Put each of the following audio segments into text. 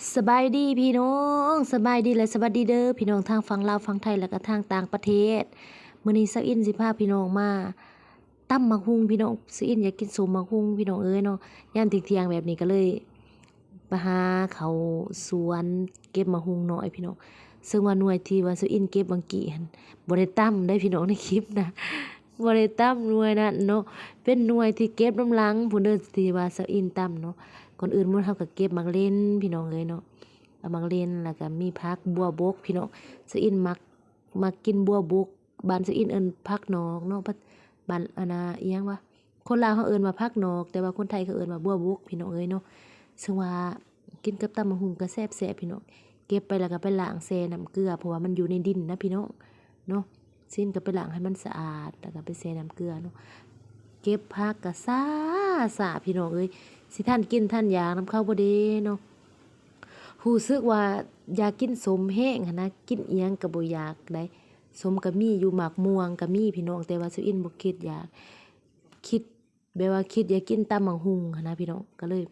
ສະບາຍດີພີ່ນ້ອງ, ສະບາຍດີ ແລະ ສະຫວັດດີເດີພີ່ນ້ອງ ທາງຝັ່ງລາວ, ຝັ່ງໄທ ແລະກະທາງຕ່າງປະເທດ. ມື້ນີ້ສາວອິນຊິພາພີ່ນ້ອງມາຕຳໝາກຫຸ່ງພີ່ນ້ອງ. ສາວອິນຢາກກິນສົ້ມໝາກຫຸ່ງພີ່ນ້ອງເອີຍເນາະ. ຍາມທ່ຽງໆແບບນີ້ກະເລີຍໄປຫາເຂົ້າສວນເກັບໝາກຫຸ່ງນ້ອຍພີ່ນ້ອງ. ເຊິ່ງວ່າໜ່ວຍທີ່ວ່າສາວອິນເກັບຫວ່າງກີ້ຫັ້ນ ບໍ່ໄດ້ຕຳໄດ໋ພີ່ນ້ອງ ໃນຄລິບນະ. ບໍ່ໄດ້ຕຳໜ່ວຍນັ້ນເນາະ, ເປັນໜ່ວຍທີ່ເກັບນຳຫຼັງພຸ້ນເດີ ທີ່ວ່າສາວອິນຕຳເນາະ. ກ່ອນອື່ນໝົດເຮົາກະເກັບໝາກເລັ່ນພີ່ນ້ອງເອີຍເນາະ, ເອົາໝາກເລັ່ນ ແລ້ວກະມີຜັກບົວບົກພີ່ນ້ອງ. ສາວອິນມັກ ມັກກິນບົວບົກ, ບ້ານສາວອິນເອີ້ນຜັກໜອກເນາະ, ບ້ານ ອັນນ່າ ອີ່ຫຍັງວະ ຄົນລາວເຮົາເອີ້ນວ່າຜັກໜອກ ແຕ່ວ່າຄົນໄທເຂົາເອີ້ນວ່າບົວບົກພີ່ນ້ອງເອີຍເນາະ. ເຊິ່ງວ່າກິນກັບຕຳໝາກຫຸ່ງກະແຊບໆພີ່ນ້ອງ. ເກັບໄປແລ້ວກະໄປລ້າງແຊ່ນ້ຳເກືອ ເພາະວ່າມັນຢູ່ໃນດິນນະພີ່ນ້ອງເນາະ. ຊິນກະໄປລ້າງໃຫ້ມັນສະອາດ ແລ້ວກະໄປແຊ່ນ້ຳເກືອເນາະ. ເກັບຜັກກະຊ້າໆພີ່ນ້ອງເອີຍ, ຊິທັນກິນທັນຢາກນຳເຂົາບໍ່ເດເນາະ. ຮູ້ສຶກວ່າຢາກກິນສົ້ມແຮງຫັ້ນນະ, ກິນອີ່ຫຍັງກະບໍ່ຢາກໃດ໋. ສົ້ມກະມີຢູ່ ໝາກມ່ວງກະມີພີ່ນ້ອງ, ແຕ່ວ່າສາວອິນບໍ່ຄິດຢາກ ຄິດແບບວ່າຄິດຢາກກິນຕຳໝາກຫຸ່ງຫັ້ນນະພີ່ນ້ອງ, ກະເລີຍ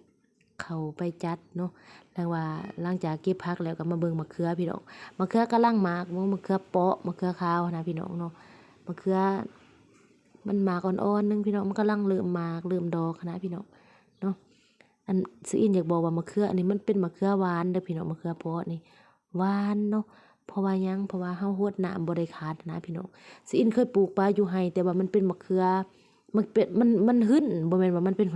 ເຂົ້າໄປຈັດເນາະ. ແລ້ວວ່າຫຼັງຈາກເກັບຜັກແລ້ວກະມາເບິ່ງໝາກເຂືອພີ່ນ້ອງ, ໝາກເຂືອກຳລັງໝາກ, ໝາກເຂືອເປາະ ໝາກເຂືອຂາວຫັ້ນນະພີ່ນ້ອງເນາະ. ໝາກເຂືອມັນໝາກອ່ອນໆໜຶ່ງພີ່ນ້ອງ, ມັນກຳລັງເລີ່ມໝາກເລີ່ມດອກຫັ້ນນະພີ່ນ້ອງເນາະ. ອັນ ສາວອິນຢາກບອກວ່າໝາກເຂືອອັນນີ້ມັນເປັນໝາກເຂືອຫວານເດີພີ່ນ້ອງ, ໝາກເຂືອເປາະນີ້ ຫວານເນາະ. ເພາະວ່າຫຍັງ? ເພາະວ່າເຮົາຫົດນ້ຳບໍ່ໄດ້ຂາດນະພີ່ນ້ອງ. ສາວອິນເຄີຍປູກປະຢູ່ໄຮ່ ແຕ່ວ່າມັນເປັນໝາກເຂືອ ມັນເປັນ ມັນ ມັນຫຶ້ນ ບໍ່ແມ່ນວ່າມັນເປັນ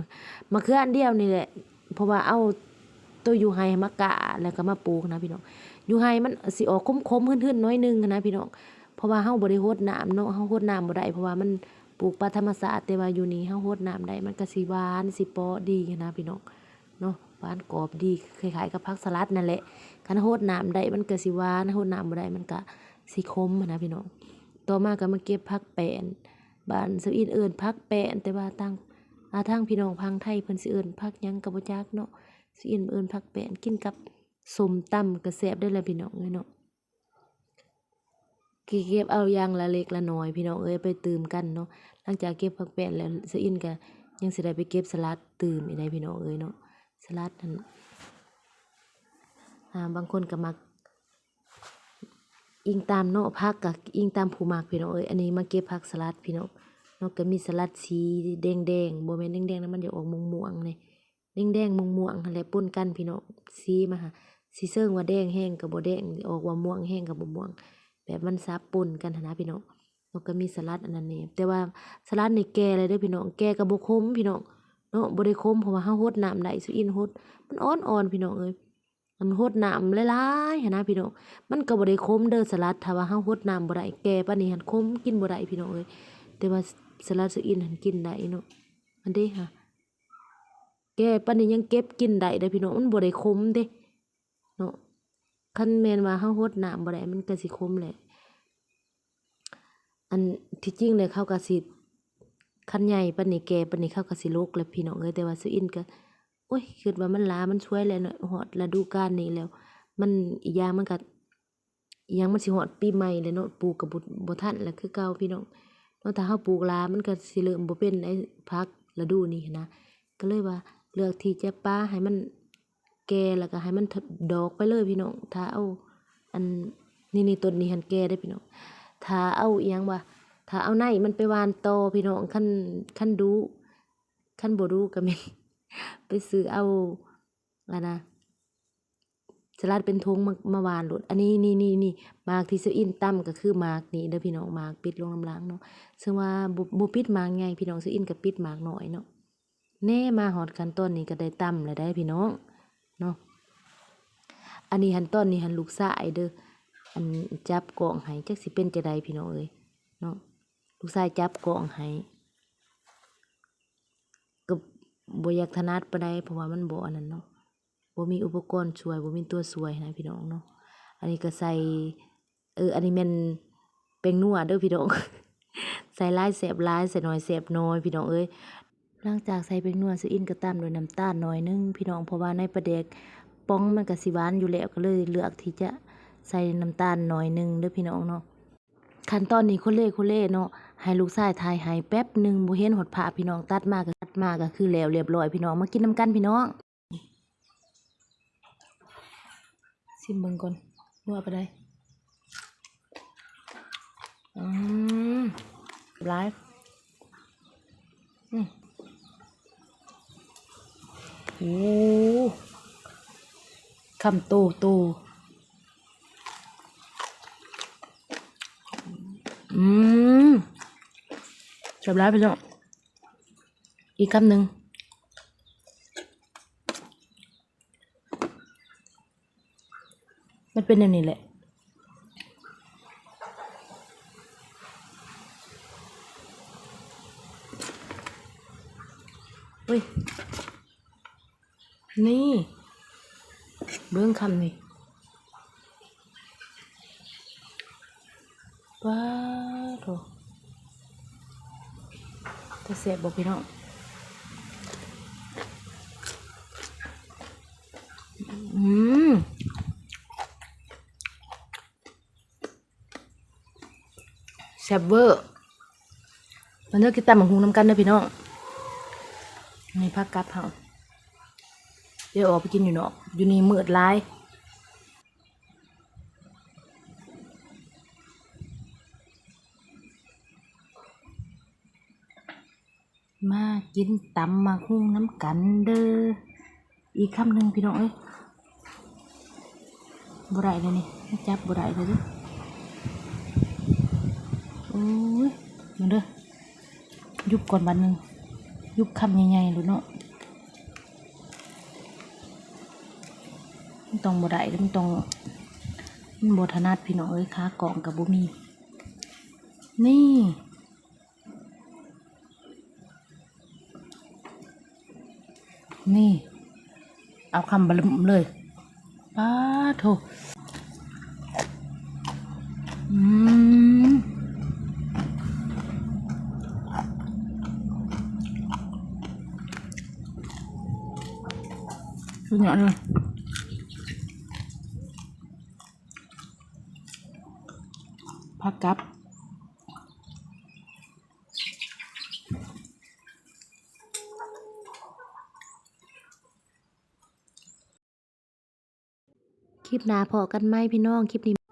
ໝາກເຂືອອັນດຽວນີ້ແຫຼະ. ເພາະວ່າເອົາໂຕຢູ່ໄຮ່ມາກ້າ ແລ້ວກະມາປູກນະພີ່ນ້ອງ. ຢູ່ໄຮ່ມັນຊິອອກຂົມໆຫຶ້ນໆໜ້ອຍໜຶ່ງຫັ້ນນະພີ່ນ້ອງ, ເພາະວ່າເຮົາບໍ່ໄດ້ຫົດນ້ຳເນາະ, ເຮົາຫົດນ້ຳບໍ່ໄດ້ ເພາະວ່າມັນປູກປະທຳມະຊາດ. ແຕ່ວ່າຢູ່ນີ້ເຮົາຫົດນ້ຳໄດ້ ມັນກະຊິຫວານ ຊິເປາະດີຫັ້ນນະພີ່ນ້ອງເນາະ, ຫວານກອບດີ ຄ້າຍໆກັບຜັກສະຫຼັດນັ້ນແຫຼະ. ຄັນຫົດນ້ຳໄດ້ມັນກະຊິຫວານ, ຫົດນ້ຳບໍ່ໄດ້ມັນກະຊິຂົມຫັ້ນນະພີ່ນ້ອງ. ຕໍ່ມາກະມາເກັບຜັກແປ້ນ, ບ້ານສາວອິນເອີ້ນຜັກແປ້ນ ແຕ່ວ່າທາງ ອາ ທາງພີ່ນ້ອງຝັ່ງໄທເພິ່ນຊິເອີ້ນຜັກຫຍັງກະບໍ່ຈັກເນາະ. ສາວອິນເອີ້ນຜັກແປ້ນ, ກິນກັບສົ້ມຕຳກະແຊບເດີລະພີ່ນ້ອງເອີຍເນາະ. ກະເກັບເອົາຢ່າງລະເລັກລະນ້ອຍພີ່ນ້ອງເອີຍ ໄປຕື່ມກັນເນາະ. ຫຼັງຈາກເກັບຜັກແປ້ນແລ້ວ ສາວອິນກະຍັງຊິໄດ້ໄປເກັບສະຫຼັດຕື່ມອີກໄດ໋ພີ່ນ້ອງເອີຍເນາະ. ສະຫຼັດຫັ້ນ ອາ ບາງຄົນກະມັກ ອີງຕາມເນາະ, ຜັກກະອີງຕາມຜູ້ມັກພີ່ນ້ອງເອີຍ. ອັນນີ້ມາເກັບຜັກສະຫຼັດພີ່ນ້ອງເນາະ, ກະມີສະຫຼັດສີແດງໆ ບໍ່ແມ່ນແດງໆນະ, ມັນຢາກອອກມ່ວງໆແດ່ ແດງໆ ມ່ວງໆຫັ້ນແຫຼະ ປົນກັນພີ່ນ້ອງ. ສີມາຫາ ຊິເຊີງວ່າແດງແຮງກະບໍ່ແດງ, ອອກວ່າມ່ວງແຮງກະບໍ່ມ່ວງ, ແບບມັນສັບປົນກັນຫັ້ນນະພີ່ນ້ອງ. ແລ້ວກະມີສະຫຼັດອັນນັ້ນແດ່, ແຕ່ວ່າສະຫຼັດນີ້ແກ່ແລ້ວເດີພີ່ນ້ອງ, ແກ່ກະບໍ່ຂົມພີ່ນ້ອງເນາະ, ບໍ່ໄດ້ຂົມ ເພາະວ່າເຮົາຫົດນ້ຳໄດ້. ສາວອິນຫົດ ມັນອ່ອນໆພີ່ນ້ອງເອີຍ, ອັນຫົດນ້ຳຫຼາຍໆຫັ້ນນະພີ່ນ້ອງ. ມັນກະບໍ່ໄດ້ຂົມເດີສະຫຼັດ, ຖ້າວ່າເຮົາຫົດນ້ຳບໍ່ໄດ້ ແກ່ປານນີ້ຫັ້ນຂົມ ກິນບໍ່ໄດ້ພີ່ນ້ອງເອີຍ. ແຕ່ວ່າສະຫຼັດສາວອິນຫັ້ນກິນໄດ້ເນາະ, ອັນເດຫາ ແກ່ປານນີ້ຍັງເກັບກິນໄດ້ເດີພີ່ນ້ອງ, ມັນບໍ່ໄດ້ຂົມເດ້ເນາະ. ຄັນແມ່ນວ່າເຮົາຫົດນ້ຳບໍ່ໄດ້ ມັນກະຊິຂົມແຫຼະ. ອັນ ທີ່ຈິງແລ້ວເຂົາກະຊິ ຄັນໃຫຍ່ປານນີ້ ແກ່ປານນີ້ ເຂົາກະຊິຫຼົກແຫຼະພີ່ນ້ອງເອີຍ. ແຕ່ວ່າສາວອິນກະ ໂອ້ຍ ຄິດວ່າມັນຫຼາມັນສວຍແຫຼະເນາະ, ຮອດລະດູການນີ້ແລ້ວ ມັນ ອີກຢ່າງມັນກະ ອີ່ຫຍັງ ມັນຊິຮອດປີໃໝ່ແລ້ວເນາະ, ປູກກະບໍ່ ບໍ່ທັນແລ້ວຄືເກົ່າພີ່ນ້ອງເນາະ. ຖ້າເຮົາປູກຫຼ້າ ມັນກະຊິເລີ່ມບໍ່ເປັນໄດ໋ ຜັກລະດູນີ້ຫັ້ນນະ. ກະເລີຍວ່າເລືອກທີ່ຈະປະໃຫ້ມັນແກ່ ແລ້ວກະໃຫ້ມັນດອກໄປເລີຍພີ່ນ້ອງ. ຖ້າເອົາ ອັນ ນີ້ໆ ຕົ້ນນີ້ຫັ້ນແກ່ເດ້ພີ່ນ້ອງ, ຖ້າເອົາ ອີ່ຫຍັງວະ ຖ້າເອົາໃນມັນໄປຫວ່ານຕໍ່ພີ່ນ້ອງ. ຄັນ ຄັນດຸ ຄັນບໍ່ດຸກະແມ່ນໄປຊື້ເອົາ ອັນນະ ສະຫຼັດເປັນຖົງມາ ມາຫວ່ານໂລດ. ອັນນີ້ ນີ້ ນີ້ ນີ້ ໝາກທີ່ສາວອິນຕຳກະຄືໝາກນີ້ເດີພີ່ນ້ອງ, ໝາກປິດລົງນຳຫຼັງເນາະ. ເຊິ່ງວ່າບໍ່ ບໍ່ປິດໝາກໃຫຍ່ພີ່ນ້ອງ, ສາວອິນກະປິດໝາກນ້ອຍເນາະ. ແນ່ ມາຮອດຂັ້ນຕອນນີ້ກະໄດ້ຕຳແລ້ວໄດ໋ພີ່ນ້ອງເນາະ. ອັນນີ້ຫັ້ນ ຕອນນີ້ຫັ້ນລູກຊາຍເດີ ອັນ ຈັບກ້ອງໃຫ້, ຈັກຊິເປັນຈັ່ງໃດພີ່ນ້ອງເອີຍເນາະ. ລູກຊາຍຈັບກ້ອງໃຫ້ ກະບໍ່ຢາກຖະໜັດປານໃດ ເພາະວ່າມັນບໍ່ອັນນັ້ນເນາະ, ບໍ່ມີອຸປະກອນຊ່ວຍ ບໍ່ມີຕົວຊ່ວຍຫັ້ນນະພີ່ນ້ອງເນາະ. ອັນນີ້ກະໃສ່ ເອີ ອັນນີ້ແມ່ນແປ້ງນົວເດີພີ່ນ້ອງ, ໃສ່ຫຼາຍແຊບຫຼາຍ ໃສ່ໜ້ອຍແຊບໜ້ອຍພີ່ນ້ອງເອີຍ. ຫຼັງຈາກໃສ່ແປ້ງນົວ ສາວອິນກະຕຳດ້ວຍນ້ຳຕານໜ້ອຍໜຶ່ງພີ່ນ້ອງ, ເພາະວ່າໃນປາແດກປ່ອງມັນກະຊິຫວານຢູ່ແລ້ວ ກະເລີຍເລືອກທີ່ຈະໃສ່ນ້ຳຕານໜ້ອຍໜຶ່ງເດີພີ່ນ້ອງເນາະ. ຂັ້ນຕອນນີ້ໂຄເລໂຄເລເນາະ, ໃຫ້ລູກຊາຍຖ່າຍໃຫ້ແປັບໜຶ່ງ ບໍ່ເຫັນຮອດພາບພີ່ນ້ອງ. ຕັດມາກະ ຕັດມາກະຄືແລ້ວລຽບຮ້ອຍພີ່ນ້ອງ, ມາກິນນຳກັນພີ່ນ້ອງ. ຊິມເບິ່ງກ່ອນ ນົວປານໃດ. ອືມ ຫຼາຍ. ອືມ ໂອ້ ຄຳໂຕໂຕ. ອືມ ແຊບຫຼາຍພີ່ນ້ອງ. ອີກຄຳໜຶ່ງ. ມັນເປັນແນວນີ້ແຫຼະ. ເຮີ້ຍ ນີ້ ເບິ່ງຄຳນີ້. ປາໂທ້ ແຕ່ແຊບບໍ່ພີ່ນ້ອງ. ອືມ ແຊບເວີ. ມາເດີ ກິນຕຳບັກຫຸ່ງນຳກັນເດີພີ່ນ້ອງ. ນີ້ຜັກກັບເຮົາ ດຽວອອກໄປກິນຢູ່ນອກ ຢູ່ນີ້ມືດຫຼາຍ. ມາກິນຕຳບັກຫຸ່ງນຳກັນເດີ. ອີກຄຳໜຶ່ງພີ່ນ້ອງເອີຍ. ບໍ່ໄດ້ເລີຍນີ້ ຈັບບໍ່ໄດ້ເລີຍເດີ. ໂອ້ຍ ມາເດີ ຢຸບກ່ອນບາດໜຶ່ງ. ຢຸບຄຳໃຫຍ່ໆໂລດເນາະ. ມັນຕ້ອງບໍ່ໄດ້ເດີ ມັນຕ້ອງ ມັນບໍ່ຖະໜັດພີ່ນ້ອງເອີຍ ຂາກ້ອງກໍບໍ່ມີ. ນີ້ ນີ້ ເອົາຄຳບະເລີ່ມເລີຍ. ປາໂທ້ ອືມ ສຸດຍອດເລີຍ. ຜັກກັບ. ຄລິບໜ້າພໍ້ກັນໃໝ່ພີ່ນ້ອງ. ຄລິບນີ້